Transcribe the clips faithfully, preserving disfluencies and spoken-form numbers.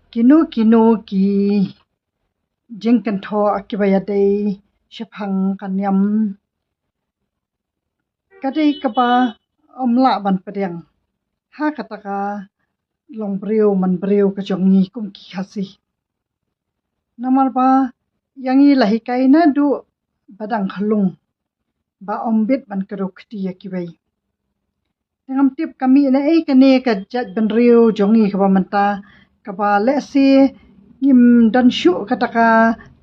Kino kino ki jingkynthoh kiba ïadei shaphang ka niam ka dei kaba ym lah ban pdiang ha kata ka long briew man briew ka jong ngi kum ki Khasi. Namar ba ïa ngi la hikai naduh ba dang khlung ba ym bit ban kdew kti ïa kiwei. Te ngam tip ka mih na ei kane ka jaitbynriew jong ngi kaba mynta, kaba lehse ngim don shuh kata ka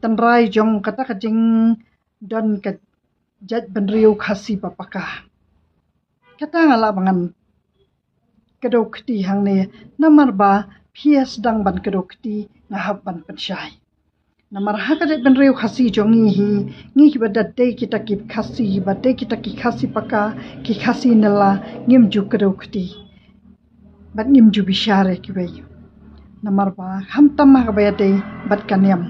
tynrai jong kata ka jingdon ka jaitbynriew Khasi ba paka. Kata nga lah ba ngan kdew kti hangne, namar ba phi ïa sdang ban kdew kti, nga hap ban pynshai. Namar ha ka jaitbynriew Khasi jong ngi hi, ngi kiba da dei kita ki Khasi, ba dei kita ki Khasi paka, ki Khasi nela, ngim ju kdew kti bad ngim ju bishar ïa kiwei. Namar ba khamtam ha kaba ïadei bad ka niam.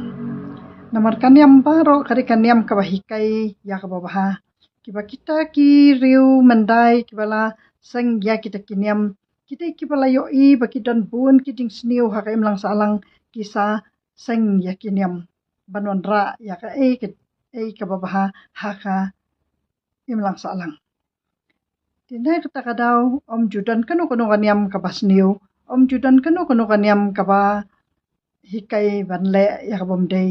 Namar ka niam baroh ka dei ka niam kaba hikai ïa kaba bha. Kiba kita ki riew myndai kiba la seng ïa kita ki niam, kita kiba la ïohi ba ki don bun ki jingsniew ha ka imlang sahlang, ki sa seng ïa ki niam ban wanrah ïa kaei kaei kaba bha ha ka imlang sahlang. Te na kata ka daw ym ju don kano kano ka niam kaba sniew, ym ju don kano kano ka niam kaba hikai ban leh ïa kaba ym dei.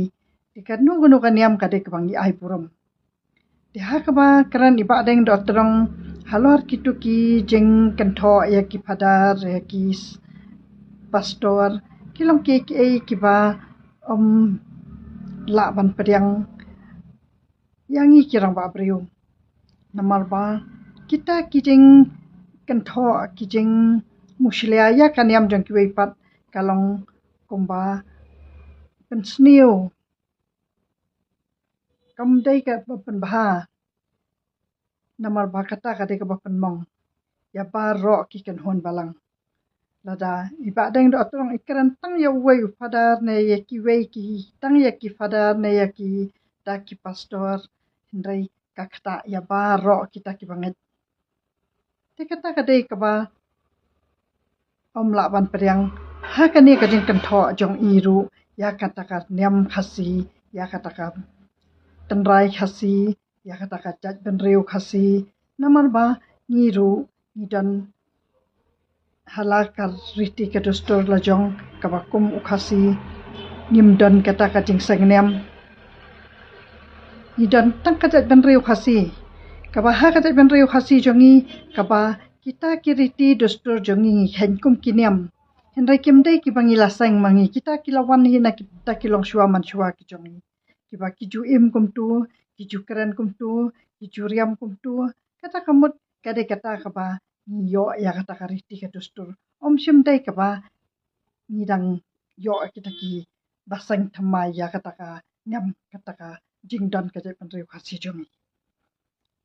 Te kano kano ka niam ka dei kaba ngi ai burom. Te ha kaba kren i Bahdeng Dohtdong halor kito ki jingkynthoh ïa ki phadar, ïa ki s-, pastor, ki long kiei kiei kiba ym lah ban pdiang ïa ngi ki rangbah briew. Namar ba kita ki jingkynthoh, ki jingmushlia ïa ka niam jong kiwei pat ka long kumba pynsniew, kam dei kaba pynbha. Namar ba kata ka dei kaba pynmong ïa baroh ki kynhun balang. Lada i Bahdeng Dohtdong i kren tang ïa uwei u phadar ne ïa kiwei ki, tang ïa ki phadar ne ïa kita ki pastor, hynrei ka ktah ïa baroh kita kiba ngeit. Te kata ka dei kaba ym lah ban pdiang ha kane ka jingkynthoh jong i ruh ïa kata ka niam Khasi, ïa kata ka tynrai Khasi, ïa kata ka jaitbynriew Khasi. Namar ba ngi ruh ngi don ha la ka riti ka dustur la jong kaba kum u Khasi ngim don kata ka jingseng niam. Ngi don tang ka jaitbynriew Khasi, kaba ha ka jaitbynriew Khasi jong ngi, kaba kita ki riti dustur jong ngi ngi kheiñ kum ki niam. Hynrei kim dei kiba ngi la seng ma ngi, kita ki la wan hi na kita ki longshuwa manshuwa ki jong ngi, kiba ki ju im kumtu, ki ju kren kumtu, ki ju riam kumtu. Kata ka mut ka dei kata kaba ngi ïoh ïa kata ka riti ka dustur. Ym shym dei kaba ngi dang ïoh kita kiba seng thymmai ïa kata ka niam, kata ka jingdon ka jaitbynriew Khasi jong ngi.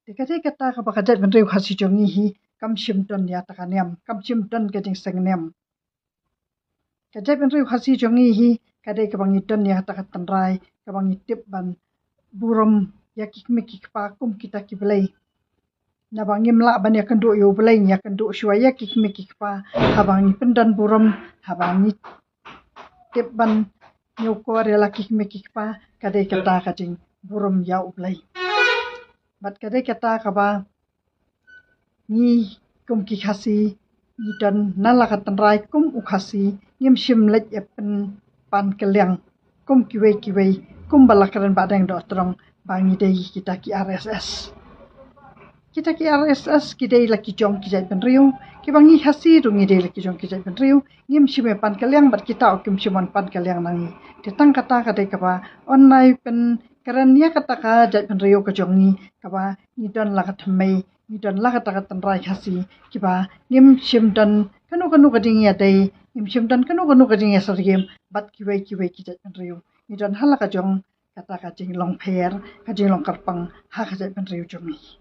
Te ka dei kata kaba ka jaitbynriew Khasi jong ngi hi kam shym don ïa kata ka niam, kam shym don ka jingseng niam. Ka jaitbynriew Khasi jong ngi hi ka dei kaba ngi don ïa kata ka tynrai kaba ngi tip ban burom ïa ki kmie ki kpa kum kita ki blei. Naba ngim lah ban ïakynduh ïa u Blei, ngi ïakynduh shuwa ïa ki kmie ki kpa, haba ngi pyndon burom, haba ngi tip ban ñiewkor ïa la ki kmie ki kpa, ka dei kata ka jingburom ïa u Blei. Bad ka dei kata kaba ngi kum ki Khasi ngi don na la ka tynrai kum u Khasi, ngim shym leit ïa pynpan kylliang kum kiwei kiwei, kumba la kren Bahdeng Dohtdong ba ngi dei kita ki R S S. Kita ki R S S ki dei la ki jong ki jaitbynriew, kiba ngi Khasi ruh ngi dei la ki jong ki jaitbynriew, ngim shym ïa pan kylliang bad kita ruh kim shym wan pan kylliang na ngi. Te tang kata ka dei kaba yn ai pynkren ïa kata ka jaitbynriew ka jong ngi, kaba ngi don la ka thymmei, ngi don la kata ka tynrai Khasi, kiba ngim shym don kano kano ka jingïadei, ngim shym don kano kano ka jingïasyriem bad kiwei kiwei ki jaitbynriew. Ngi don ha la ka jong kata ka jinglong pher, ka jinglong kyrpang ha ka jaitbynriew jong ngi.